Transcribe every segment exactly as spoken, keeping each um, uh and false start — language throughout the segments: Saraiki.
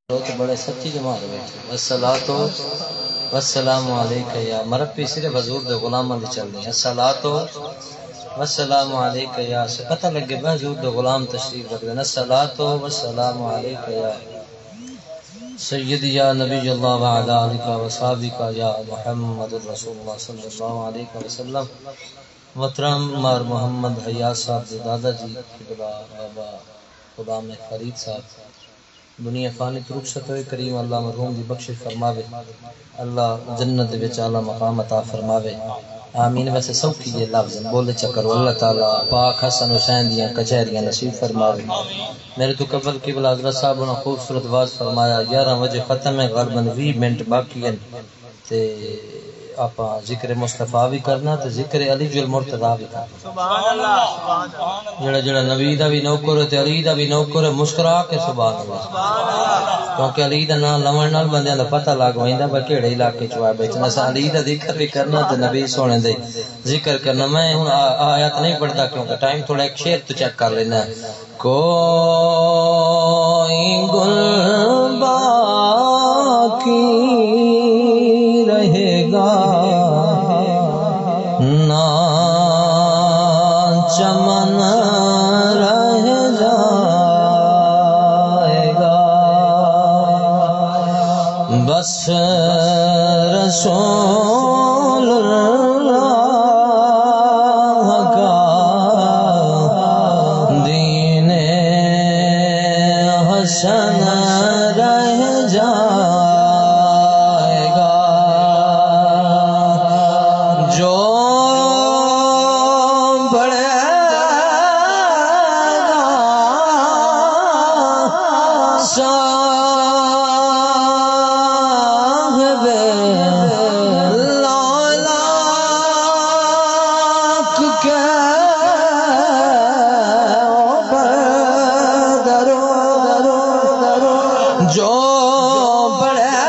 تو بڑے سچی جماعت بیٹھے۔ الصلاۃ والسلام علیک یا مرپی صرف حضور دے غلاماں دی چلدی ہے۔ الصلاۃ والسلام علیک یا سے پتہ لگے بھائی حضور دے غلام تشریف رکھدے نے۔ الصلاۃ والسلام علیک یا سیدی یا نبی اللہ وعلی آلک و صحابک یا محمد رسول اللہ صلی اللہ علیہ وسلم۔ محترم مار محمد حیات صاحب دے دادا جی قبلہ بابا غلام فرید صاحب دنیا فانی تو رخصت ہوئے، کریم اللہ مرحوم دی بخشش فرماوے، اللہ جنت دے وچ اعلیٰ مقام عطا فرماوے، آمین۔ ویسے سوکھی جے لفظ بولے چا کرو، اللہ تعالیٰ پاک حسن حسین دیاں کچہریاں نصیب فرماوے۔ میرے تو قبل قبلہ حضرت صاحب انہاں خوبصورت واز فرمایا، یارہ وجے ختم ہے، غالباً ویہہ منٹ باقی ہیں۔ تے آپاں ذکر مصطفیٰ وی کرنا تے ذکر علی المرتضیٰ وی کرنا۔ سبحان اللہ، سبحان اللہ۔ جڑا جڑا نبی دا وی نوکر ہے تے علی دا وی نوکر ہے، مسکرا کے سبحان اللہ۔ کیونکہ علی دا نام لوݨ نال بندیاں دا پتہ لگ ویندا بھئی کیڑے علاقے چ آئے بیٹھے۔ اساں علی دا ذکر وی کرنا تے نبی سوہݨے دے ذکر کرنا۔ میں ہݨ آ-، آیت نہیں پڑھدا کیونکہ ٹائم تھوڑا، ایک شعر تو چیک کر لینا۔ کوئی گل باقی رہے گا، نہ چمن رہ جائے گا۔ بس رسول اللہ کا دین حسن رہ جائے گا۔ جو بڑھے گا صاحب لالاک کے اوپر درو، جو بڑھے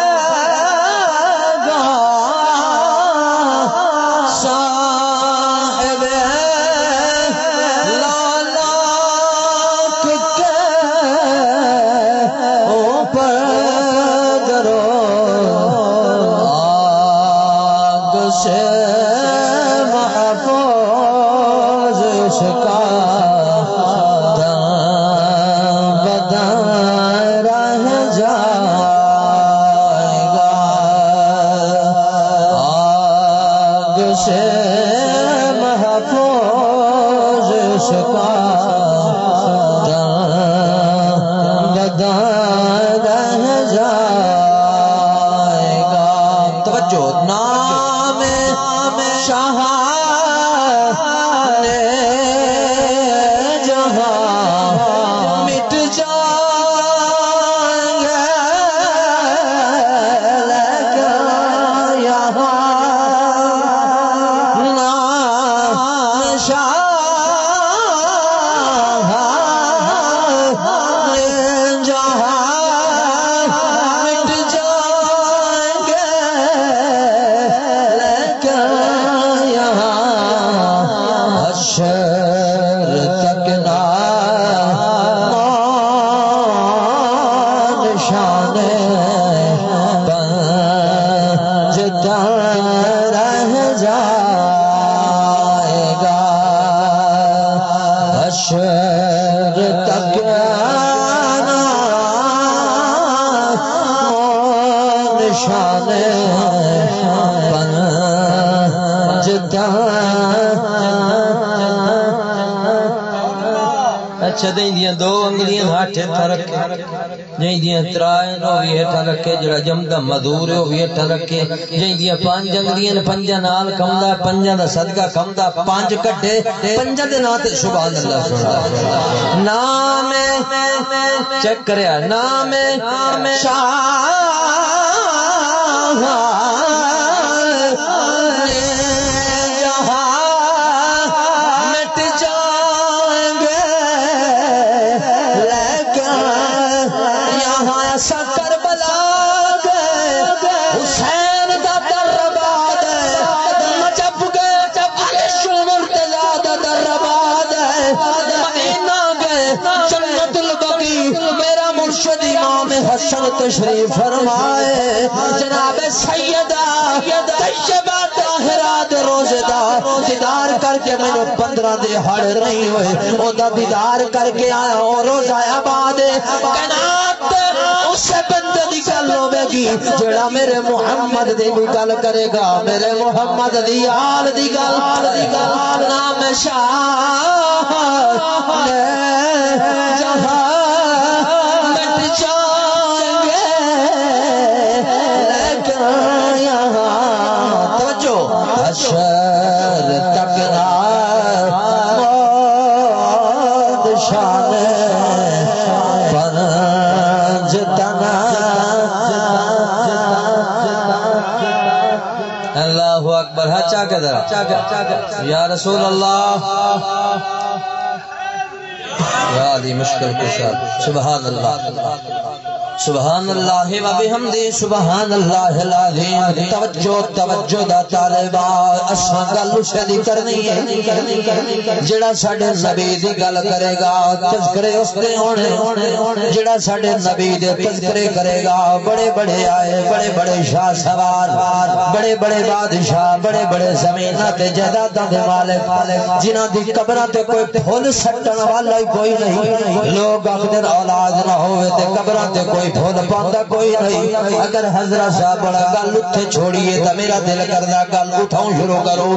گا صاحب لالاک کے اوپر درو، آگ سے محفوظ اس کا تن بدن رہ جائے گا۔ آگ سے محفوظ اس کا تن بدن رہ جائے گا۔ توجہ، نام شاہ نے جہاں مٹ جائیں گے، لیکن یہاں نام شاہ نے جہاں مٹ جائیں گے، لیکن یہاں حشر تک نام نشان پنج تن رہ جائے گا۔ حشر تک نام نشان پنج تن۔ اچھا، دیں دیاں دو انگلیاں ہاتھ ہتھ رکھے، جیں دیاں ترائے نو بھی ہیٹھا رکھے، جڑا جمدا مزدور ہے وہ بھی ہیٹھا رکھے، جیں دیاں پانچ انگلیاں نے پنجاں نال کمدا، پنجاں دا صدقہ کمدا، پنج کڈھے، پنجاں دے نام تے سبحان اللہ سن۔ نام چیک کریا، نام شاہ نے جہاں مٹ جائیں گے، لیکن یہاں سا کربلا گئے، حسین دا در آباد ہے، نجف گئے، عرش المرتضی دا در آباد ہے، مدینہ گئے، جنت البقیع، میرا مرشد امام حسن سن تشریف فرمائے۔ جناب سیدہ طیبہ طاہرہ دے روزے دا دیدار کر کے مینوں پندرہ دے ہڑ نہیں ہوئے، اوندا دیدار کر کے آیا۔ او روزہ آباد کائنات، اسے بندے دی گل ہوے گی جڑا میرے محمد دی بھی گل کرے گا، میرے محمد دی آل دی گل۔ نام شاہ جہاں مٹ جائیں گے، لیکن یہاں توجہ، حشر تک نہ موت شان پنج تن۔ اللہ اکبر، ہاں، چا کے ذرا۔ یا رسول اللہ، یا علی مشکل کشا۔ سبحان اللہ، سبحان اللہ و بحمدہ، سبحان اللہ العظیم۔ توجہ، توجہ دا طالبہ، اساں گل اسے دی کرنی ہے جڑا ساڈے نبی دی گل کرے گا، تذکرے اس دے ہونے، جڑا ساڈے نبی دے تذکرے کرے گا۔ بڑے بڑے آئے، بڑے بڑے شاہ سوار، بڑے بڑے بادشاہ، بڑے بڑے زمیناں تے جائیداداں دے مالک، جنہاں دی قبراں تے کوئی پھل سٹن والا ہی کوئی نہیں۔ لوگ آکھدے اولاد نہ ہووے تے قبراں تے کوئی پھل پاندا کوئی نہیں۔ اگر حضرت صاحب بڑا گل اتھے چھوڑیے تاں میرا دل کردا گل اٹھاؤں شروع کرو۔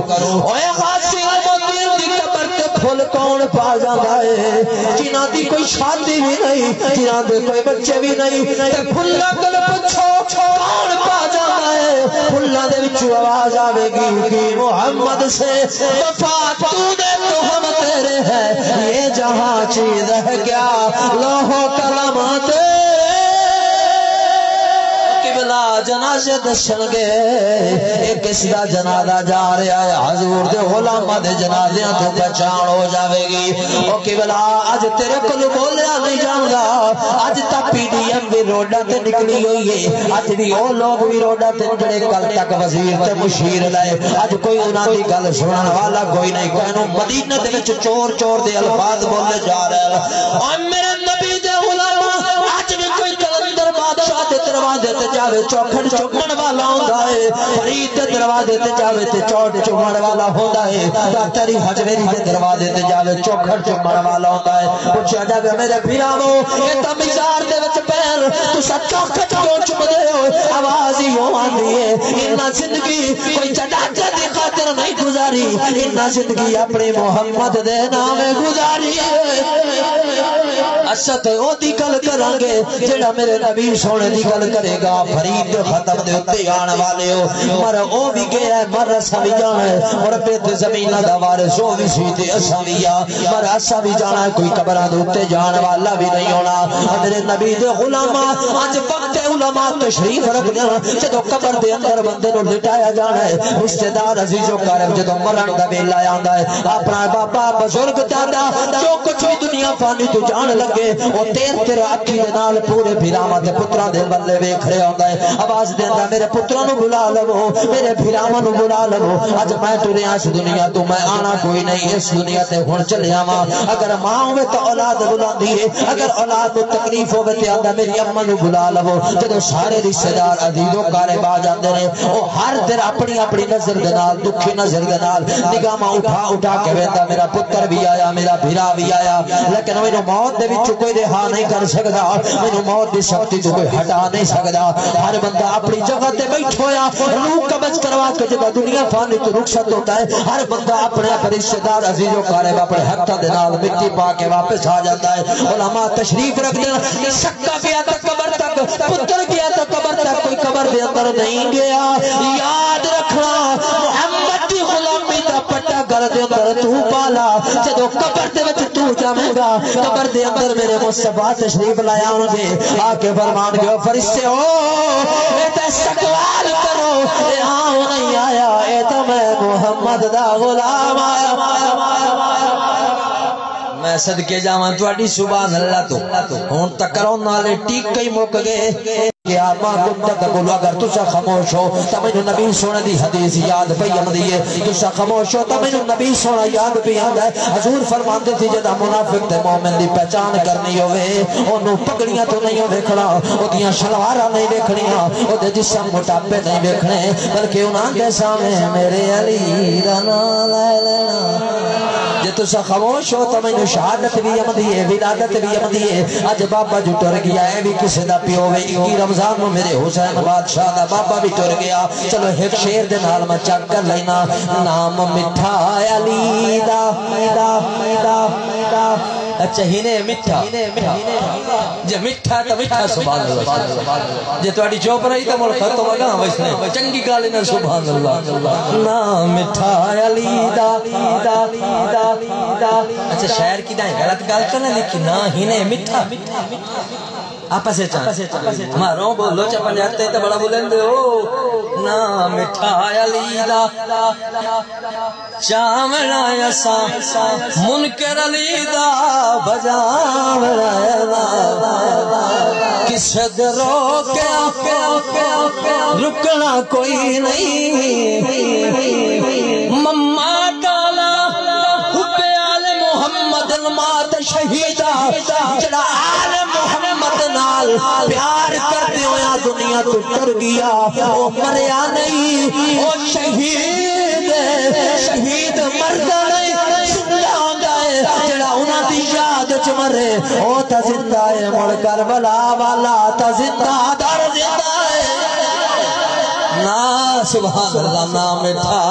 اوئے غازی عمرالدین دی قبر تے پھل کون پا جاندا ہے؟ جنہاں دی کوئی شادی بھی نہیں، جنہاں دے کوئی بچے بھی نہیں، تے پھلاں کول پچھو کون پا جاندا ہے؟ پھلاں دے وچوں آواز آوے گی کہ محمد سے وفا تو نے تو ہم تیرے ہیں، یہ جہاں چیز ہے کیا، لوح و قلم تیرے۔ قبلہ جنازے دسن گے، اے کس دا جنازہ جا رہا ہے؟ حضور دے غلاماں دے جنازیاں تو پہچان ہو جاوے گی۔ او قبلہ، اج تیرے کولوں بولیا نہیں جاندا، اج تاں پی ڈی ایم وی روڈاں تے نکلی ہوئی ہے، اج وی او لوگ وی روڈاں تے جڑے کل تک وزیر تے مشیر لائے، اج کوئی انہاں دی گل سنن والا کوئی نہیں۔ کہیں نوں مدینے دے وچ چور چور دے الفاظ بولے جا رہے ہیں۔ او میرے نبی دے غلاماں، اج وی کوئی قلندر بادشاہ دے دروازے تے جاوے، چوکھٹ چمن والا ہوندا ہے، فرید دے دروازے تے جاوے تے چوکھٹ چمن والا ہوندا ہے، داتاری ہجویری دے دروازے تے جاوے، چوکھٹ چمن والا ہوندا ہے۔ پچھیا جاوے، میرے بھراوو، اے تاں مزار دے وچ پین، تساں چوکھٹ کیوں چمدے ہو؟ آواز ہی او آندی ہے، انہاں زندگی کوئی چٹاکے دی خاطر نہیں گزاری، انہاں زندگی اپنے محمد دے نام گزاری ہے۔ اساں تے او دی گل کراں گے جڑا میرے نبی سونے دی گل کرے گا۔ فرید دے ختم دے اُتے آن والے ہو، مر او بھی گیا ہے، مر اساں بھی جانا ہے۔ اور پہ تے زمیناں دا وارث او بھی سی تے اساں بھی آ، مر اساں بھی جانا ہے۔ کوئی قبراں دے اُتے جان والا بھی نہیں ہونا۔ میرے نبی دے غلاماں، اج وقت علماء تشریف رکھ دینا، جدوں قبر دے اندر بندے نوں لٹایا جانا ہے، رشتہ دار، عزیز و اقارب جدوں مرن دا ویلا آندا ہے، اپنا بابا، بزرگ، دادا، جو کچھ بھی دنیا فانی تو جان لگے، او تیر تیر اکھی دے نال پورے بھراواں تے پتراں دے ولے ویکھ رہیا ہوندا ہے۔ آواز دیندا، میرے پتراں نوں بلا لو، میرے بھراواں نوں بلا لو۔ اج میں ٹریا اس دنیا تو، میں آنا کوئی نہیں، اس دنیا تے ہن چلیا واں۔ اگر ماں ہوے تاں اولاد بلاندی ہے، اگر اولاد نوں تکلیف ہوے تے آندا، میری اماں نوں بلا لو۔ جدوں سارے رشتہ دار، عزیز و اقارب آ جاندے نے، او ہر تیر اپنی اپنی نظر دے نال، دکھی نظر دے نال نگاہاں اٹھا اٹھا کے ویندا، میرا پتر بھی آیا، میرا بھرا بھی آیا، لیکن مینوں موت دے وچوں کوئی رہا نہیں کر سکدا، مینوں موت دی سختی تو کوئی ہٹا نہیں سکدا۔ ہر بندہ اپنی جگہ تے بیٹھا ہویا، روح قبض کروا کے جدوں دنیا فانی تو رخصت ہوندا ہے، ہر بندہ اپنے اپنے رشتہ دار، عزیز و اقارب اپنے ہتھاں دے نال مٹی پا کے واپس آ جاندا ہے۔ علماء تشریف رکھدے نے، سکا پیا تاں قبر تک، پتر گیا تاں قبر تک، کوئی قبر دے اندر نہیں گیا۔ یاد رکھنا، محمد دی غلامی دا پٹا گل دے اندر تو پالا، جدوں قبر دے وچ تو جاویں گا، قبر دے اندر میرے مصطفیٰ تشریف لے آؤ گے، آ کے فرمان گے، "او فرشتے ہو، اے تے استقبال کرو، اے آؤ نہیں آیا، اے تو میں محمد دا غلام آیا۔" صدقے جاواں تہاݙی سبحان اللہ توں۔ ہݨ تاں کرونا والے ٹیکے ہی مک ڳئے۔ یا ما کنت تقول، اگر تساں خاموش ہو تاں مینوں نبی سوہݨے دی حدیث یاد پئی آندی ہے۔ تساں خاموش ہو تاں مینوں نبی سوہݨا یاد پئی آندا ہے۔ حضور فرماندے سی، جݙاں منافق تے مومن دی پہچان کرݨی ہووے، اونوں پڳڑیاں توں نہیں ویکھݨا، اوندیاں شلواراں نہیں ویکھݨیاں، اوندے جسم موٹاپے نہیں ویکھݨے، بلکہ انہاں دے سامݨے میرے علی دا ناں لے لینا۔ جے تساں خاموش ہو تاں مینوں شہادت وی آندی ہے، ولادت وی آندی ہے۔ اڄ بابا جو ٹر ڳیا، اے وی کسے دا پیو وے۔ اکی رمضان نوں میرے حسین بادشاہ دا بابا وی ٹر ڳیا۔ چلو ہک شعر دے نال میں چیک کر لینا۔ نام مٹھا علی دا۔ اچھا، ہی نے مٹھا۔ جے مٹھا تاں مٹھا، سبحان اللہ۔ جے تہاݙی چپ رہی تاں مڑ ختم اڳاں وسنے۔ چنڳی ڳالھ ہے نا، سبحان اللہ۔ نام مٹھا علی دا۔ اچھا، شاعر کیتا ہے، غلط ڳالھ تاں نہ لکھی، ناں ہی نے مٹھا۔ آپس وچ آ۔ مارو بولو چا پنجاتے تے بڑا بلند ہو۔ ناں مٹھا علی دا، چاوݨا اساں منکر علی دا، بجاوݨا اے دا۔ کسے دے روکیا رکݨا کوئی نہیں۔ مما ٹالا حب آل محمد، ماں تے شہیدا، جڑا آل محمد نال پیار کردے ہویا دنیا توں ٹر گیا، او مریا نہیں، او شہید ہے۔ شہید مردا نہیں، زندہ ہوندا ہے۔ جڑا انہاں دی یاد وچ مرے، او تاں زندہ ہے۔ مڑ کربلا والا تاں زندہ در زندہ ہے۔ ناں سبحان اللہ، ناں مٹھا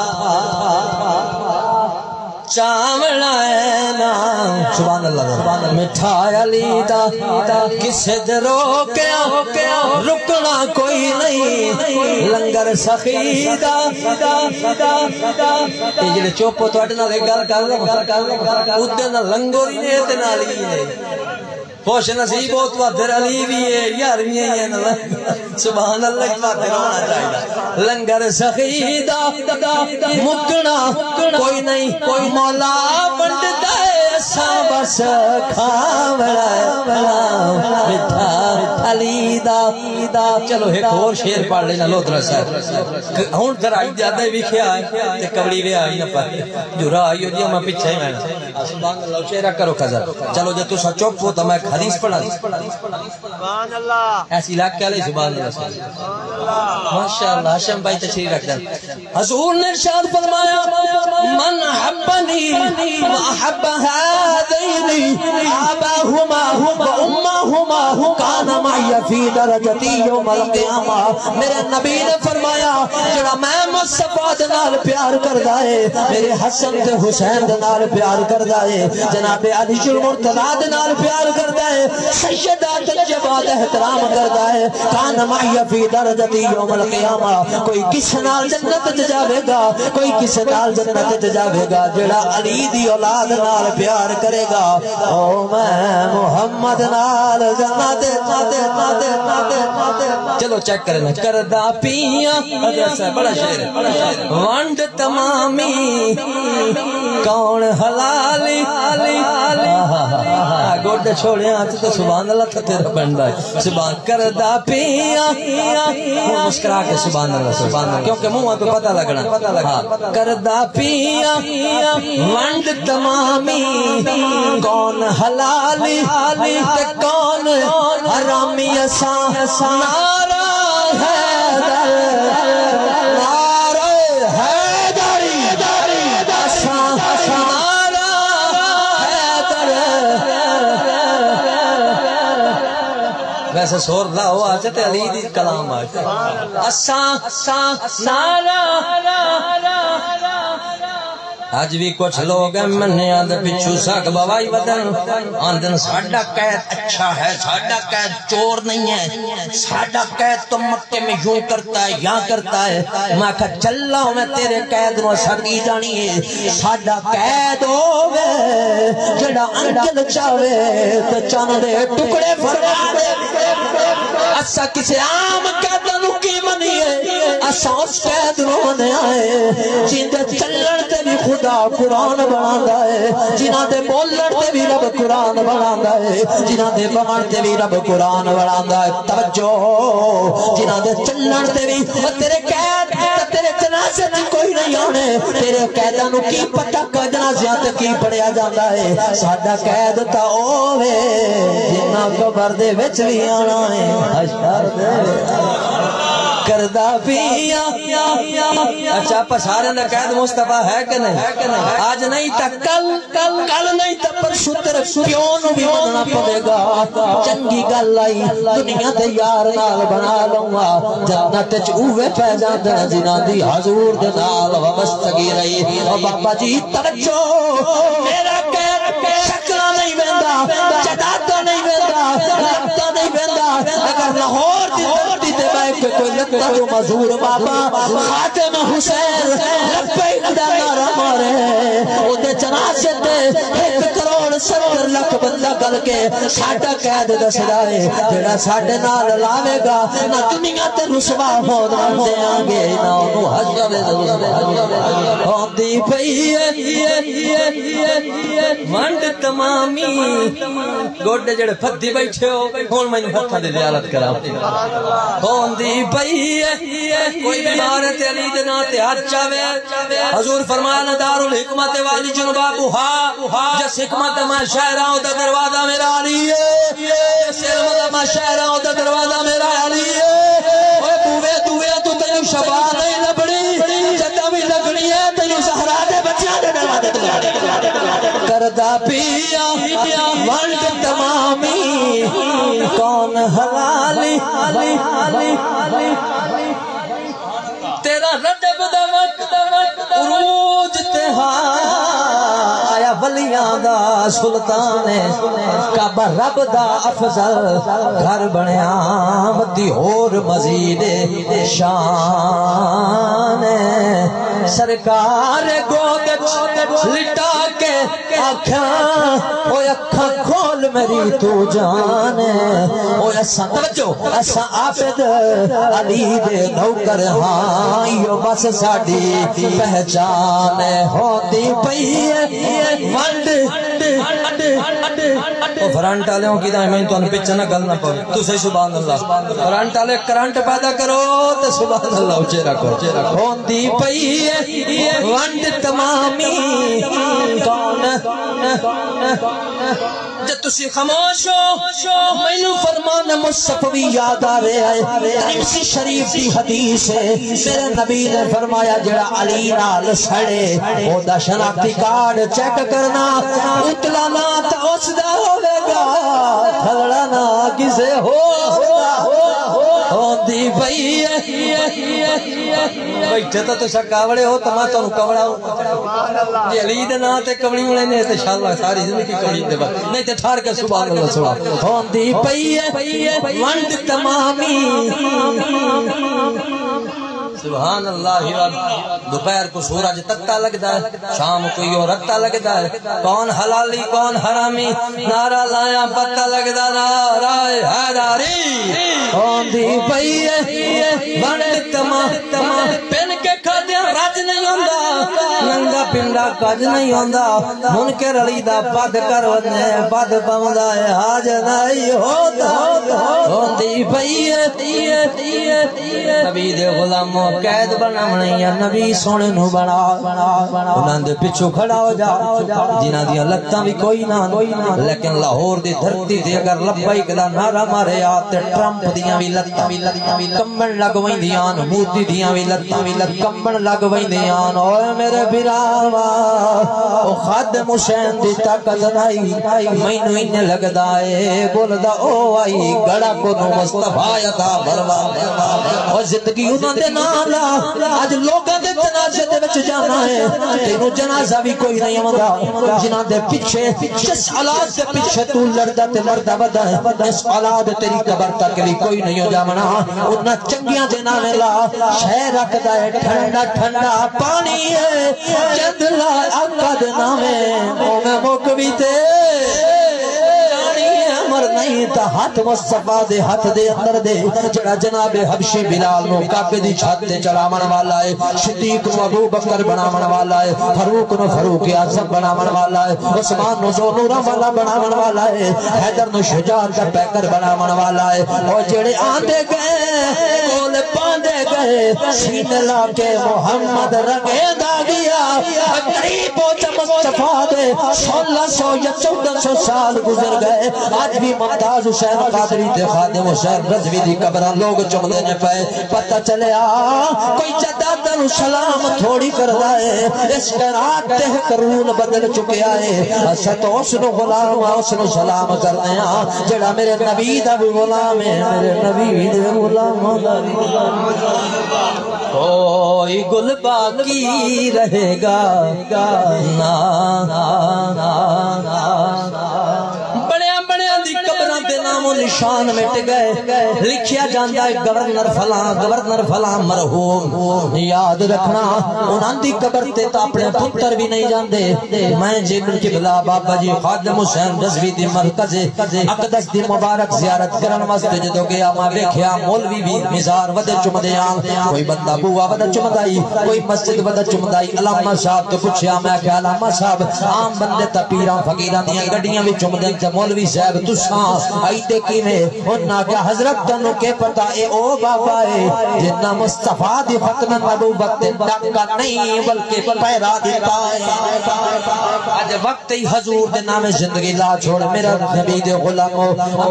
چاوݨا اے ناں۔ سبحان اللہ، مٹھا علی دا، کسے دے روکیا رکݨا کوئی نہیں۔ لنگر سخی دا، اے جڑے چپ ہو، تہاݙے نال ہک ڳالھ کر لو، اودے نال لنگر ہی نے تے نال ہی نے۔ خوش نصیب ہو تاں پھر علی وی ہے، یار وی ہے نا۔ سبحان اللہ، اتنا تے رونا چاہیدا۔ لنگر سخی دا مکݨا کوئی نہیں، مولا ونڈدا ہے، اساں بس کھاوݨا ہے۔ مٹھا علی دا۔ چلو ہک ہور شعر پڑھ لینا لودھرا صاحب۔ ہݨ ذرا زیادہ وکھیا ہے تے کبڑی وے آئی نہ پائے۔ جھرا آئی ہو جی، میں پچھے ہی وینا۔ سبحان اللہ، شعرا کرو قدر۔ چلو جے تساں چپ ہو تاں میں ایک حدیث پڑھاں۔ سبحان اللہ۔ ایسی علاقے والے سبحان اللہ۔ ماشاءاللہ، ہاشم بھائی تشریف رکھدن۔ حضور نے ارشاد فرمایا، من احبنی و احب هذین آباهما و امهما کان معی فی درجتی یوم القیامہ۔ میرے نبی نے فرمایا، جڑا میں مصطفیٰ دے نال پیار کردا ہے، میرے حسن تے حسین دے نال پیار کردا ہے، جناب علی المرتضیٰ دے نال پیار کردا ہے، سیدہ طیبہ دا احترام کردا ہے، کان معی فی درجتی یوم القیامہ۔ کوئی کس نال جنت وچ جاوے گا، کوئی کس نال جنت وچ جاوے گا، جڑا علی دی اولاد نال پیار کرے گا۔ او میں محمد نال جنت۔ چلو چیک کرے نا، کردا پیاں۔ حضرت صاحب، بڑا شعر ہے۔ ونڈ تمامی کون حلالی۔ آہا، گوڈے چھوڑیاں تے سبحان اللہ تھتے بندا ہے۔ سبحان کردا پیاں۔ مسکرا کے سبحان اللہ، سبحان اللہ۔ کیونکہ منہ تو پتہ لگنا۔ ہاں۔ کردا پیاں ونڈ تمامی، کون حلالی تے کون حرامی۔ اساں نعرہ حیدر، نعرہ حیدری، اساں نعرہ حیدر۔ ویسے سور دا ہوا چ تے علی دی کلام آ۔ اساں، اساں نعرہ۔ اڄ وی کجھ لوگ ہیں منیاں دے پچھوں ساکھ بوائی ودن، آندن ساڈا قید اچھا ہے، ساڈا قید چور نہیں ہے، ساڈا قید تو مکے میں یوں کرتا ہے، یاں کرتا ہے۔ میں کہا چلا میں تیرے قید نو اساں کی جانی ہے، ساڈا قید ہووے جڑا انجل چاوے تے چن دے ٹکڑے فرما دے۔ اساں کسے عام قیداں نو کی منیے، اساں اس قید نو منیا ہے جیندے چلن تے وی خدا دا قرآن بݨاندا ہے، جنہاں دے ٻولݨ تے وی رب قرآن بݨاندا ہے، جنہاں دے ٻہݨ تے وی رب قرآن بݨاندا ہے۔ توجہ، جنہاں دے چلݨ تے وی، او تیرے قید تے تیرے جنازے تے کوئی نہیں آوݨے۔ تیرے قیداں نوں کی پتہ کہ جنازیاں تے کی پڑھیا جاندا ہے۔ ساݙا قید تاں او وے جنہاں قبر دے وچ وی آوݨا ہے۔ حشر دے کردا پیاں۔ اچھا، آپاں سارے دا قید مصطفیٰ ہے کہ نہیں؟ اڄ نہیں تاں کل، کل نہیں تاں پرسوں تیرے پیو نوں وی منݨا پوے گا۔ چنڳی ڳالھ آئی، دنیا دے یار نال بݨا لواں، جنت اچ اوہے پئے جاندن جنہاں دی حضور دے نال وابستگی رہی۔ او بابا جی، توجہ، میرا قید شکلاں نہیں ویندا، جداداں نہیں ویندا، لتاں نہیں ویندا۔ اگر لاہور دی دھرتی تے ٻہہ کے کوئی لتاں جو معذور بابا خادم حسین لبیک دا نعرہ مارے، اوندے جنازے تے ہک کروڑ ستر لکھ بندہ گل کے ساݙا قید ݙسدا ہے، جیڑھا ساݙے نال لاوے گا، نہ دنیا تے رسوا ہووݨ ݙیاں گے، نہ اونوں حشر دے رسوا ہوندی پئی ہے۔ ونڈ تمامی، گوڈے جیڑھے پھدی بیٹھے ہو، ہݨ مینوں ہتھاں دی زیارت کرا۔ ہوندی پئی ہے، کوئی بیمار ہے تے علی دے ناں تے ہتھ چاوے۔ حضور فرمایا نا، دار الحکمت والی جنبا بہا، جس حکمت دا میں شاعر ہاں، دا دروازہ میرا علی ہے۔ جس علم دا میں شاعر ہاں، دا دروازہ میرا علی ہے۔ اوے بوے دوے تو تینوں شفا نہیں لبھنی، جداں وی لگنی ہے تینوں زہرا دے بچیاں دے دروازے تے کردا پیا ونڈ تمامی۔ کون حلالی؟ تیرا رجب دا وقت، عروج تے ہا، آیا ولیاں دا سلطان ہے، کعبہ رب دا افضل گھر بݨیا، ودی ہور مزید شان ہے۔ سرکار گود اچ لٹا کے آکھیاں، او اکھاں کھول میری تو جان ہے۔ او اساں، توجہ، اساں عابد علی دے نوکر ہاں، ایہو بس ساݙی پہچان ہے۔ ہوندی پئی ہے ونڈ۔ او فرنٹ آلیوں، کیتا میں تہاݙے پچھے نہ ڳل نہ پوے۔ تساں سبحان اللہ۔ فرنٹ آلے کرنٹ پیدا کرو تے سبحان اللہ اچے رکھو۔ ہوندی پئی ہے ونڈ تمامی۔ کون؟ جے تسی خاموش ہو، مینوں فرمان مصطفی یاد آ رہیا ہے۔ ترمذی شریف دی حدیث ہے، میرے نبی نے فرمایا، جیڑھا علی نال سڑے، او دا شناختی کارڈ چیک کرنا، اتلا ناں تاں اس دا ہووے گا، تھلڑا ناں کسے ہور دا ہوندی پئی ہے۔ بیٹھے تاں تساں کاوڑے ہو، تاں میں تہاݙوں کاوڑا ہوں۔ جے علی دے ناں تے کاوڑی ہونے نے تے شالا ساری زندگی کاوڑی دے بعد۔ نہیں تے ٹھار کے سبحان اللہ سنا۔ ہوندی پئی ہے ونڈ تمامی۔ سبحان اللہ رب۔ دوپہر کو سورج تتا لڳدا ہے، شام کو یوں رتا لڳدا ہے۔ کون حلالی، کون حرامی، نعرہ لایا پتہ لڳدا، نعرہ حیدری۔ ہوندی پئی ہے ونڈ تمام، پن کے کھادیاں رج نہیں ہوندا، ننگا پنڈا کج نہیں ہوندا۔ منکر علی دا پد کر ونڄے، پد پوندا ہے، حاجت نہیں ہوندا۔ ہوندی پئی ہے۔ نبی دے غلامو، قید بݨاوݨے یا نبی سوہݨے نوں بݨا۔ انہاں دے پچھوں کھڑا ہو جا، جنہاں دیاں لتاں وی کوئی نہ، لیکن لاہور دی دھرتی تے اگر لبیک دا نعرہ مارے آ تے ٹرمپ دیاں وی لتاں وی لتاں وی کمبݨ لڳ ویندیاں، مودی دیاں وی لتاں وی لتاں کمبݨ لڳ ویندیاں۔ اوئے میرے بھراوا، او خادم حسین دی طاقت نائی، مینوں انج لڳدا اے، بولدا او آئی، گڑا کوں مصطفیٰ عطا فرما۔ او زندگی انہاں دے نال آ، اڄ لوکاں دے جنازے دے وچ جانا ہے، تینوں جنازہ وی کوئی نہیں آوندا۔ جنہاں دے پچھے، جس اولاد دے پچھے توں لڑدا تے مردا ودا ہے، اس اولاد تیری قبر تک وی کوئی نہیں جاوݨا۔ انہاں چنگیاں دے ناویں لا، شے رکھدا ہے ٹھنڈا ٹھنڈا پاݨی ہے، جند لا آقا دے ناویں، اوویں مک وی تے جاݨی ہے۔ نہیں تاں ہتھ مصطفیٰ دے ہتھ دے اندر دے، جڑا جناب حبشی بلال نو کعبے دی چھت تے چڑھاون والا ہے، صدیق نو ابو بکر بناون والا ہے، فاروق نو فاروق اعظم بناون والا ہے، عثمان نو ذو نورہ والا بناون والا ہے، حیدر نو شجاعت دا پیکر بناون والا ہے۔ او جڑے آندے گئے، کول پاندے گئے، سینے لا کے محمد رنگیندا گیا۔ قریب پہنچا مصطفیٰ دے، سولہ سو یا چودہ سو سال گزر گئے۔ اڄ وی ممتاز حسین قادری تے خادم حسین رضوی دی قبراں لوگ چمدے نے پئے۔ پتہ چلیا، کوئی جدہ تینوں سلام تھوڑی کردا ہے۔ اس کائنات تے ہک رول بدل چکیا ہے۔ اساں تاں اس نو غلام ہاں، اس نو سلام کرنے ہاں، جڑا میرے نبی دا وی غلام ہے، میرے نبی دے غلاماں دا وی غلام۔ کوئی گل باقی رہے گا۔ نا، نا، نا، نا۔ بڑیاں بڑیاں دی قبراں تے نام و نشان مٹ گئے۔ لکھیا جاندا ہے گورنر فلاں، گورنر فلاں مرحوم۔ یاد رکھنا، انہاں دی قبر تے تاں اپنے پتر وی نہیں جاندے۔ میں جے قبلہ بابا جی خادم حسین رضوی دی مرکز اقدس دی مبارک زیارت کرن واسطے جدوں گیا، میں ویکھیا مولوی وی مزار ودے چمدے آن، کوئی بندہ بوا ودے چمدائی، کوئی مسجد ودے چمدائی۔ علامہ صاحب تو پچھیا، میں آکھیا علامہ صاحب، عام بندے تاں پیراں فقیراں دیاں گڈیاں وی چمدن تے مولوی صاحب تساں آئی تے کیویں؟ انہاں آکھیا حضرت تانوں کے پتہ، اے او بابا ہے جنہاں مصطفیٰ دی ختم نبوت تے ڈاکہ نہیں بلکہ پہرا ݙتا ہے۔ اڄ وقت تے حضور دے نام زندگی لا چھوڑ، میرا نبی دے غلامو۔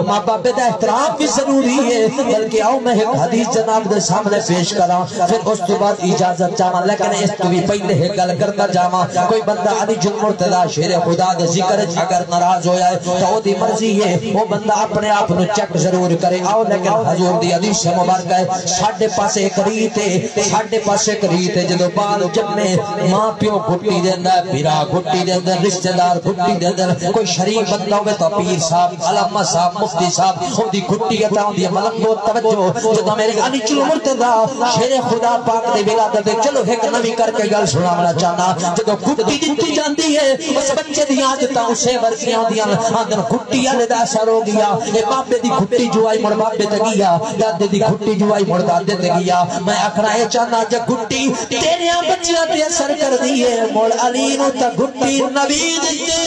ماں بابے دا احترام وی ضروری ہے، بلکہ آؤ میں ہک حدیث جناب دے سامنے پیش کراں، پھر اس تو بعد اجازت چاہواں، لیکن اس تو بھی پہلے ہک گل کردا جاواں۔ کوئی بندہ علی جل مرتضی شیر خدا دے ذکر اچ اگر ناراض ہویا ہے تو او دی مرضی ہے، او بندہ اپنے آپ نو چیک ضرور کرے۔ آؤ لیکن حضور دی حدیث مبارکہ ہے، ساڈے پاسے ہک ریت ہے، ساڈے پاسے ہک ریت ہے، جدوں بال جمے ماں پیو گھٹی ݙیندا ہے، بھرا گھٹی ݙیندے، رشتہ دار گھٹی ݙیندے، کوئی شریف بندہ ہووے تاں پیر صاحب، علامہ صاحب، مفتی صاحب، اوندی گھٹی عطا ہوندی ہے۔ ملنگو توجہ، جدوں میرے علی جل مرتضی شیر خدا پاک دی ولادت ہے، چلو ہک نویں کر کے گل سݨاوݨا چاہنا، جدوں گھٹی ݙتی جاندی ہے، اس بچے دیاں عادتاں اسے ورگیاں ہوندیاں ہن۔ آندن گھٹی والے دا اثر ہو گیا، اے بابے دی گھٹی جو آئی مڑ بابے تے گیا، دادے دی گھٹی جو آئی مڑ دادے تے گیا۔ میں آکھݨا اے چاہنا جے گھٹی تیریاں بچیاں تے اثر کردی ہے، مڑ علی نو تاں گھٹی نبی ݙتے۔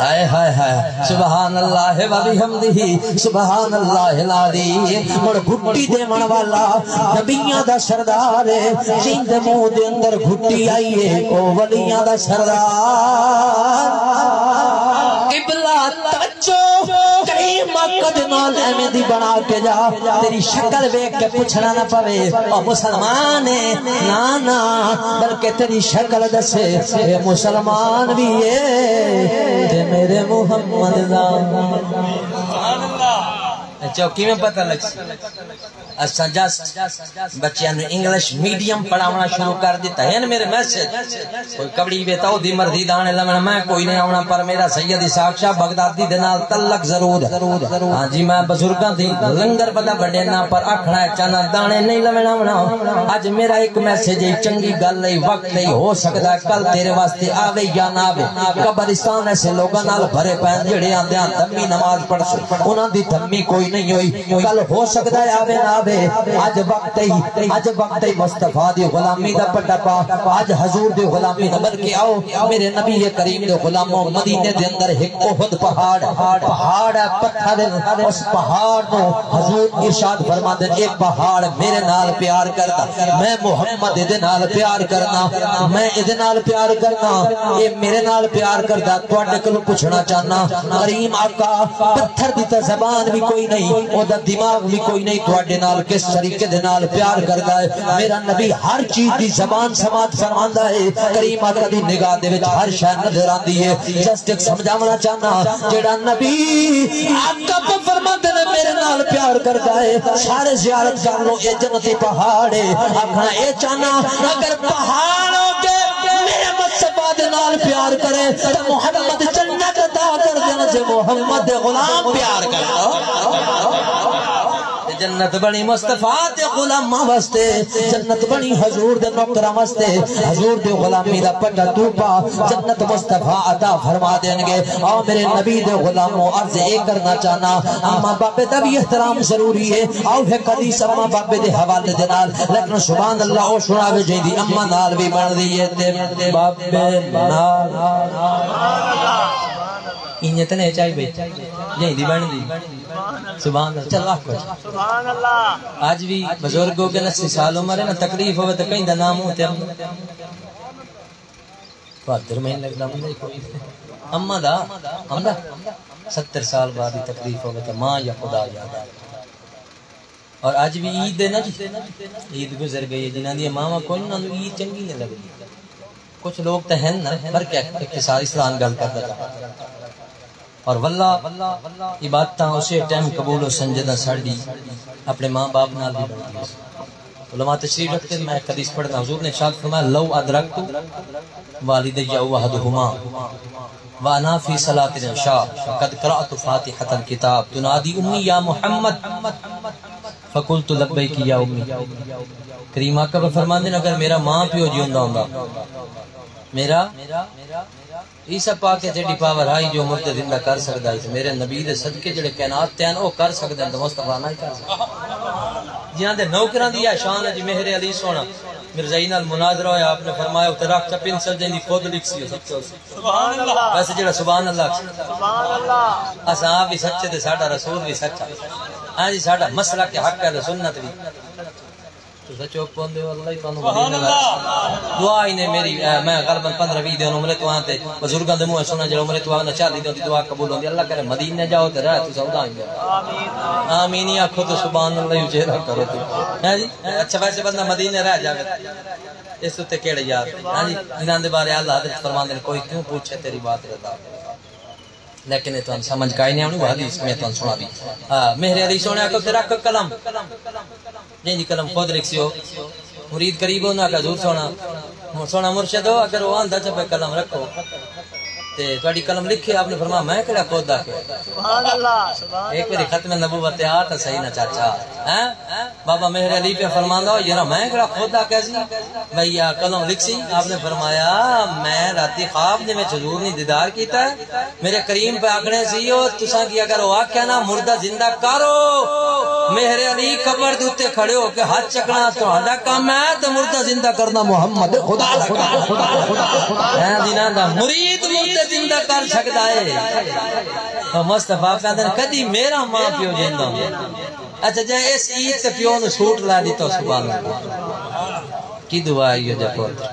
ہائے ہائے ہائے، سبحان اللہ و بحمدہ، سبحان اللہ العظیم۔ مڑ گھٹی ݙیوݨ والا نبیاں دا سردار ہے، جیندے منہ دے اندر گھٹی آئی ہے، او ولیاں دا سردار۔ قبلہ جو کریم آقا دے نال ایویں دی بݨا کے جا، تیری شکل ویکھ کے پچھݨا نہ پوے، او مسلمان ہے؟ نا نا، بلکہ تیری شکل دسے، اے مسلمان بھی ہے تے میرے محمد دا۔ اچھا، کیویں پتہ لڳسی؟ اساں جسٹ بچیاں نوں انگلش میڈیم پڑھاوݨا شروع کر ݙتا۔ ہن میرے میسج، کوئی کبڑی وے تاں اوندی مرضی، داݨے لوݨا میں کوئی نہیں آوݨا، پر میرا سید اسحاق شاہ بغدادی دے نال تعلق ضرور ہے۔ ہاں جی، میں بزرگاں دی لنگر ودا ونڈینا، پر آکھݨا ہے چاہنا داݨے نہیں لوݨا آوݨا۔ اڄ میرا ہک میسج ہے، چنگی گل ہے، وقت ہے، ہو سڳدا ہے کل تیرے واسطے آوے یا نہ آوے۔ قبرستان ایسے لوگاں نال بھرے پئے ہن جڑے آندے ہن دمی نماز پڑھسوں، انہاں دی دمی کوئی نہیں ہوئی۔ کل ہو سڳدا ہے آوے نہ آوے، اڄ وقت ہی، اڄ وقت ہی مصطفیٰ دی غلامی دا پٹا پا، اڄ حضور دی غلامی دا۔ بلکہ آؤ میرے نبی کریم دے غلامو، مدینے دے اندر ہک احد پہاڑ، پہاڑ ہے پتھر، اس پہاڑ نو حضور ارشاد فرماندے، اے پہاڑ میرے نال پیار کردا، میں محمد دے نال پیار کرنا، میں ایدے نال پیار کرنا، اے میرے نال پیار کردا۔ تہاݙے کولوں پچھݨا چاہنا، کریم آقا، پتھر دی تاں زبان وی کوئی نہیں، اودا دماغ وی کوئی نہیں، تہاݙے نال کس طریقے دے نال پیار کردا ہے؟ میرا نبی ہر چیز دی زبان سماعت فرماندا ہے۔ کریم آقا دی نگاہ دے وچ ہر شے نظر آندی ہے۔ جسٹ ہک سمجھاوݨا چاہنا، جیڑھا نبی آقا پاک فرماندے نے میرے نال پیار کردا ہے، سارے زیارت کر لو، اے جنتی پہاڑ ہے۔ آکھݨا اے چاہنا، اگر پہاڑ ہو کے میرے مصطفیٰ دے نال پیار کرے تاں محمد جنت عطا کر ݙین، جے محمد دے غلام پیار کرن۔ جنت بݨی مصطفیٰ دے غلاماں واسطے، جنت بݨی حضور دے نوکراں واسطے۔ حضور دی غلامی دا پٹا توں پا، جنت مصطفیٰ عطا فرما ݙین گے۔ آؤ میرے نبی دے غلامو، عرض اے کرنا چاہنا، اماں بابے دا وی احترام ضروری ہے۔ آؤ ہک حدیث اماں بابے دے حوالے دے نال، لیکن سبحان اللہ او سݨاوے جیندی اماں نال وی بݨدی ہے تے بابے نال۔ اینجھے تے نہیں چاہی بھئی، جیندی بݨدی۔ سبحان اللہ۔ چلو آکھو۔ سبحان اللہ۔ اڄ وی بزرگ ہو ڳئے، اسی سال عمر ہے نا، تکلیف ہووے تے کہیں دا نام ہو تے بہادر میں لڳدا بندے کوئی۔ اماں دا، اماں دا ستر سال بعد ہی تکلیف ہووے تے ماں یا خدا یاد آ۔ اور اڄ وی عید ہے نا جی، عید گزر ڳئی ہے، جنہاں دی ماواں کوئی نہ، انہاں نوں عید چنڳی نہیں لڳدی۔ کچھ لوگ تے ہن نا، پر کیا اقتصاد اس طرح گل کردا تھا۔ اور واللہ عبادتاں اسی ٹائم قبول ہوسن جداں ساݙی اپݨے ماں باپ نال وی بݨدی ہوسی۔ علماء تشریف رکھتے، میں ایک حدیث پڑھنا، حضور نے ارشاد فرمایا، "لو ادرکت والدی و احدہما وانا فی صلاۃ العشاء فقد قرأت فاتحۃ الکتاب تنادی امی یا محمد فقلت لبیک یا امی۔" کریم آقا فرماندے نے، اگر میرا ماں پیو جیوندا ہوندا، میرا عیسی پاک ہے جیڑھی پاور ہائی جو مردے زندہ کر سڳدا ہے، تے میرے نبی دے صدقے جیڑھے کائنات تے ہن، او کر سڳدے ہن، تے مصطفیٰ نہ ہی کر سڳدا۔ جیہاں دے نوکراں دی اے شان ہے جی، مہر علی سوہݨا مرزائی نال مناظرہ ہویا، آپ نے فرمایا، "اتھے رکھ چا پنسل، جیندی خود لکھسی، او سچا ہوسی۔" سبحان اللہ۔ ویسے جیڑھا سبحان اللہ آکھسی۔ سبحان اللہ۔ اساں آپ وی سچے تے ساݙا رسول وی سچا۔ ہاں جی، ساݙا مسلک حق اہل سنت وی۔ تساں چپ ہوندے ہو، اللہ ہی تانوں سبحان مدینے اللہ۔ دعا ہی نے میری، اے، میں غالباً پندرہ ویہہ دن عمرے تو آں تے بزرگاں دے منہ سݨاں، جیڑھا عمرے تو آوے نا، چالیہہ دن دی دعا قبول ہوندی۔ اللہ کرے مدینے جاؤ تے رہ تساں ادا ہی۔ آمین۔ آمین ہی آکھو تے سبحان اللہ ہی اچیرا کرو تے۔ ہیں جی؟ اچھا، ویسے بندہ مدینے رہ جاوے، اس اتے کیڑھے یار؟ ہیں جی؟ جنہاں دے بارے اللہ حضرت فرماندے نے، "کوئی کیوں پوچھے تیری بات رضا۔" لیکن اے تہاݙے سمجھ کائے نہیں آوݨی، وہ حدیث میں تہاݙے سݨا دی۔ ہاں، مہر علی سوہݨے آکھو تے رکھ قلم۔ جیندی قلم خود لکھسی او۔ مرید قریب ہوندے آکھیا، "حضور سوہݨا، سوہݨا مرشد ہو، اگر او آندا چا پئے قلم رکھو تے تہاݙی قلم لکھے۔" آپ نے فرمایا، "میں کیڑھا خود آکھیا؟" سبحان اللہ، سبحان اللہ۔ ایک واری ختم نبوت تے آ تاں صحیح نا چاچا۔ ہیں؟ بابا مہر علی پیا فرماندا ہو، یارا میں کیڑھا خود آکھیا سی بھئی آ قلم لکھسی؟ آپ نے فرمایا، میں راتی خواب دے وچ حضور نی دیدار کیتا ہے، میرے کریم پہ آکھنے سی، او تساں کی اگر او آکھیا نا مردہ زندہ کرو، مہر علی قبر دے اتے کھڑے ہو کے ہتھ چکنا تہاڈا کم ہے، تے مردہ زندہ کرنا محمد خدا دا کم ہے۔ ہیں جنہاں دا مرید مردے زندہ کر سکدا ہے۔ او مصطفیٰ کہندے نے، کدی میرا ماں پیو جیندا ہوندا۔ اچھا، جے اس عید تے پیو نوں سوٹ لا ݙتا، سبحان اللہ۔ کی دعا آئی ہو جے پتر؟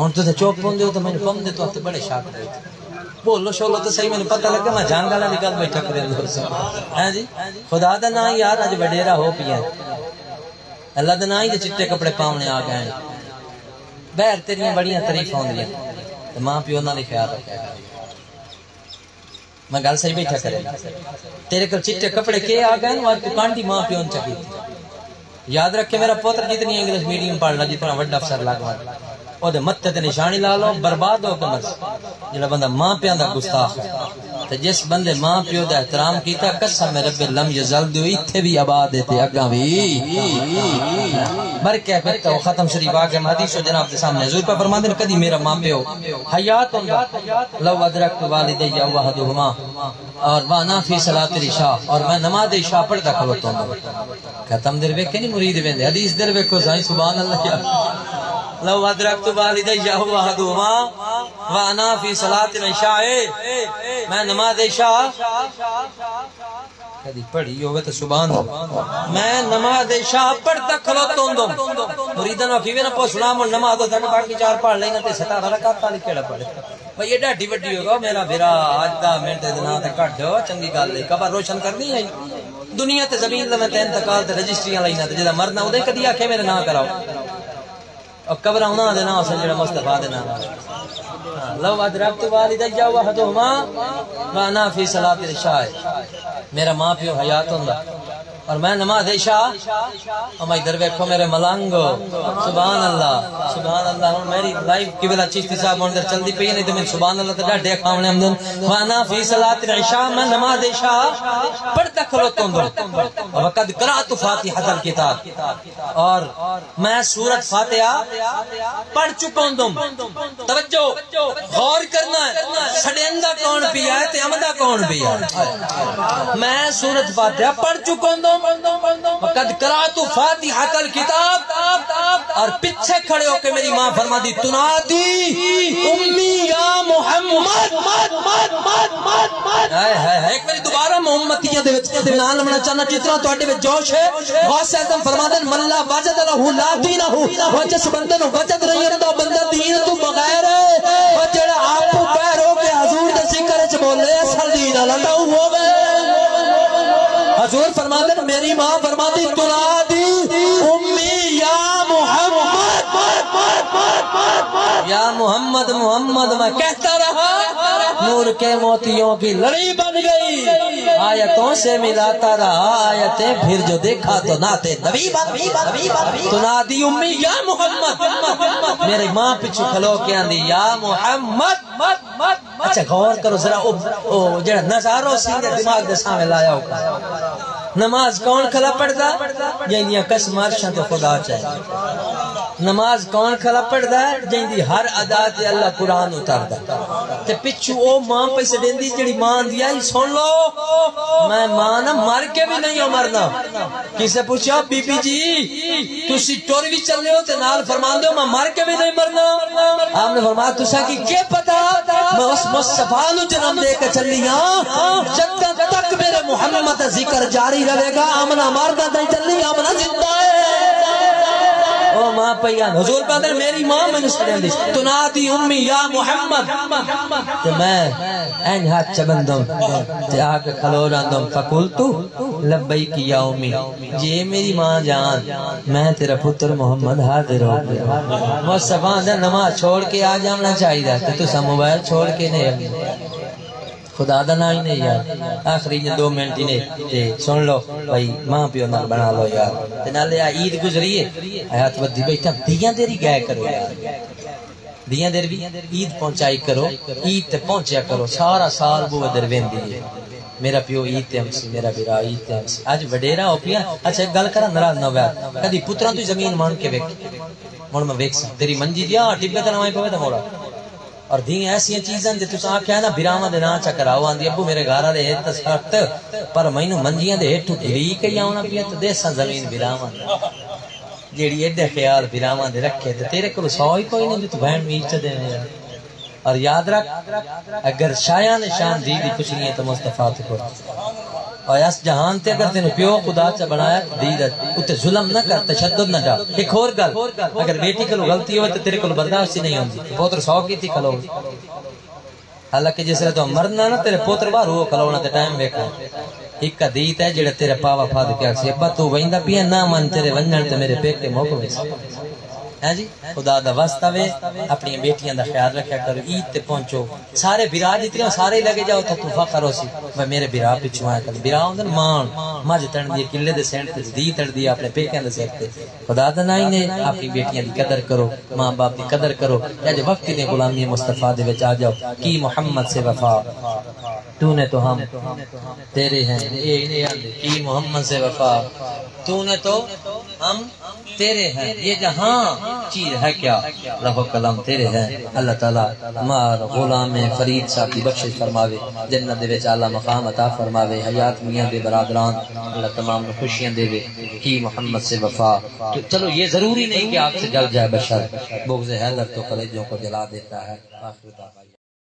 ہݨ تساں چپ ہوندے ہو تاں مینوں پمدے تو تے بڑے شاک دے۔ بولو شولو تے صحیح، مینوں پتہ لڳے میں جنگ والا دی گل بیٹھا کرے اندر سے۔ ہیں جی؟ خدا دا نام یار اڄ وڈیرا ہو پیا۔ اللہ دا نام ہی تے چٹے کپڑے پاونے آ ڳئے۔ بہر تیریاں بڑیاں تعریفاں ہوندیاں۔ تے ماں پیو انہاں دی خیال رکھیا کر۔ میں گل صحیح بیٹھا کرے۔ تیرے کول چٹے کپڑے کے آ ڳئے، اڄ توں کانڈی ماں پیو نوں چا کیتی۔ یاد رکھے میرا پتر، جتنی انگلش میڈیم پڑھ لا، جتنا وڈا افسر لڳ ونڄ، اوندے متھے تے نشانی لا لو، برباد ہو کے مرسی۔ جیڑھا بندہ ماں پیو دا گستاخ ہے، تے جس بندے ماں پیو دا احترام کیتا، قسم رب لم یزل دی، اتھے وی آباد ہے تے اڳاں وی۔ برکے پتہ ختم شریف آ کے میں حدیث و جناب دے سامنے حضور پہ فرماندے نے، کدی میرا ماں پیو حیات ہوندا، لو ادرکت والدی و احدہما، اور وانا فی صلاۃ العشاء، اور میں نماز عشاء پڑھدا کھلوتا ہوں۔ ختم در ویکھے نہیں مرید ویندے، حدیث در ویکھو سائیں، سبحان اللہ۔ لو ادرکت والدی و احدہما وانا فی صلاۃ العشاء، میں نماز عشاء کدی پڑھی ہوے تو سبحان اللہ۔ میں نماز عشاء پڑھدا کھلوتا ہوں۔ مریداں نوں آکھیے نا، پوچھ سلام اور نماز ہو سکے باقی چار پڑھ لینا تے ستارہ رکعت والی کیڑا پڑھے؟ بھئی، یہ ڈاڈی وڈی ہوگا، میرا بھرا، اج دہ منٹ دے ناں تے کڈھ، چنگی گل ہے، قبر روشن کرنی ہے۔ دنیا تے زمین لویں تے انتقال تے رجسٹریاں لائیاں تے جدا مرنا اودے کدی آکھے میرے ناں کراؤ۔ اور قبر انہاں دے ناں سے جڑا مصطفیٰ دے ناں۔ ہاں، لو ادرکت والدی و احدہما وانا فی صلاۃ العشاء۔ میرا ماں پیو حیات ہوندا۔ اور میں نماز عشاء، او میں ادھر ویکھو میرے ملنگ، سبحان اللہ، سبحان اللہ۔ ہن میری لائیو قبلہ چشتی صاحب ہن ادھر چلدی پئی ہے، نہیں تے میں سبحان اللہ تے ڈاڈے کھاونے ہم دن۔ وانا فی صلاۃ العشاء، میں نماز عشاء پڑھدا کھلوتا ہوں، وقد قرأت فاتحۃ الکتاب، اور میں سورۃ فاتحہ پڑھ چکا ہوں۔ توجہ، غور کرنا ہے، سڈیندا کون پیا ہے تے امدا کون پیا ہے۔ میں سورۃ فاتحہ پڑھ چکا ہوں، وقد قرأت فاتحۃ الکتاب، اور پیچھے کھڑے ہو کے میری ماں فرما دی، تنادی امی یا محمد۔ ہائے ہائے ہائے، ایک باری دوبارہ محمدیاں دے وچ نال لونا چاہنا، جتنا تہاڈے وچ جوش ہے۔ غوث اعظم فرماندن، من لا وجد لہ لا دینہ، وہ جس بندے نو وجد نہیں ہوندا، بندہ دین تو بغیر ہے۔ وہ جڑا آپ بہر ہو کے حضور دے ذکر وچ بولے، اصل دین والا تاں اوہو ہے۔ حضور فرماندن، میری ماں فرماتی، تنادی امی یا محمد، یا محمد، محمد میں کہتا رہا، نور کے موتیوں کی لڑی بن گئی، آیتوں سے ملاتا رہا آیتیں، پھر جو دیکھا تو نعت نبی بن گئی۔ تنادی امی یا محمد، میری ماں پچھو کھلو کے آندی، یا محمد۔ اچھا، غور کرو ذرا، او، او جڑا نظارہ سی دے دماغ دے سامنے لایا ہو۔ نماز کون کھلا پڑھدا؟ جیندیاں قسم عرشاں تے خدا چاہے۔ نماز کون کھلا پڑھدا ہے؟ جیندی ہر ادا تے اللہ قرآن اتاردا۔ تے پچھو او ماں پیسے ڈیندی، جڑی ماں آندی آئی، سن لو، میں ماں نہ مر کے بھی نہیں ہو مرنا۔ کسے پوچھا، بی بی جی، تسی ٹر وی چلے ہو تے نال فرماندے ہو، میں مر کے بھی نہیں مرنا۔ آپ نے فرمایا، تساں کی کیا پتہ، میں اس مصطفیٰ نو جنم دے کے چلی ہاں، جداں تک میرے محمد دا ذکر جاری رہے گا، آمنہ مردہ نہیں چلی، آمنہ زندہ ہے۔ او ماں پئی آن، حضور پاک نے، میری ماں مینوں سݙیندی، تنادی امی یا محمد۔ تے میں اینج ہتھ چا بندم تے آ کے کھلو رہندم، فقلت لبیک یا امی، جے میری ماں جان، میں تیرا پتر محمد حاضر ہو گیا۔ مصطفیٰ دا نماز چھوڑ کے آ جاونا چاہیدا، تے تساں موبائل چھوڑ کے نہیں آئے۔ خدا دا ناں ہی نہیں یار۔ آخری جے دو منٹ ہی نے، تے سن لو بھائی، ماں پیو نال بنا لو یار۔ تے نالے آ عید گزری ہے، حیات ودی بیٹھا، دیاں دیری گئے کرو یار۔ دیاں دیر وی عید پہنچائی کرو، عید تے پہنچیا کرو، سارا سال بو ادھر ویندی ہے۔ میرا پیو عید تے امسی، میرا بھرا عید تے امسی۔ اج وڈیرا ہو پیا۔ اچھا، ایک گل کراں، ناراض نہ ہویا۔ کدی پتراں تو زمین مان کے ویکھ۔ ہن میں ویکھساں، تیری منجی دی آ ٹبے تے نہ وائیں پوے تے موڑا۔ اور دھی ایسیاں چیزاں جے تساں آکھیا نا، بھراواں دے ناں چا کراؤ، آندی، ابو میرے گھر والے ہت تے سخت، پر مینوں منجیاں دے ہیٹھوں گھلی کے آونا پیا، تے دیساں زمین بھراواں دی۔ جیڑھی ایݙے خیال بھراواں دے رکھے، تے تیرے کول سو ہی کوئی نہیں جو توں بھیݨ میچ تے ݙیویں یار۔ اور یاد رکھ، اگر شایان شان دھی دی پچھݨی ہے تو مصطفیٰ تے کول۔ اور اس جہان تے اگر تینوں پیو خدا چا بݨایا، دھی دا اتے ظلم نہ کر، تشدد نہ ڈال۔ ایک ہور گل، اگر بیٹی کولوں غلطی ہوئے تو تیرے کول برداشت ہی نہیں ہوندی، پتر سو کیتی کھلو۔ حالانکہ جس ویلے توں مرنا نا، تیرے پتر باہروں کھلونا تے ٹائم ویکھو۔ ہک دھی تے جیڑھا تیرے پاوا پھد کے آکھسی، ابا توں ویندا پیا، نہ من تیرے ونڄݨ تے میرے پیکے مک ویسن۔ ہیں جی، خدا دا واسطہ وے، اپݨیاں بیٹیاں دا خیال رکھیا کرو۔ عید تے پہنچو، سارے بھرا جتنے ہو، سارے لگے جاؤ، تاں توں فخر ہوسی، میں میرے بھرا پچھوں آیا کر۔ بھرا ہوندن ماݨ، مجھ تݨدی ہے قلعے دے سیݨ تے، دھی تݨدی ہے اپݨے پیکیاں دے سر تے۔ خدا دا ناں ہی نے، اپݨی بیٹیاں دی قدر کرو، ماں باپ دی قدر کرو۔ تے اڄ وقت دی غلامی مصطفیٰ دے وچ آ جاؤ۔ کی محمد سے وفا، تو نے تو ہم تیرے ہیں۔ اے نہیں آندے، کی محمد سے وفا، تو نے تو ہم تیرے ہیں۔ یہ جہاں چیز ہے کیا، لوح و قلم تیرے ہیں۔ اللہ تعالیٰ ماں غلام فرید صاحب دی بخشش فرماوے، جنت دے وچ اعلیٰ مقام عطا فرماوے۔ حیات میاں دے برادران اللہ تمام نوں خوشیاں دے۔ کی محمد سے وفا۔ تو چلو، یہ ضروری نہیں کہ آگ سے جل جائے بشر، بغض حیدر تو کلیجوں کو جلا دیتا ہے۔ آخر دعوانا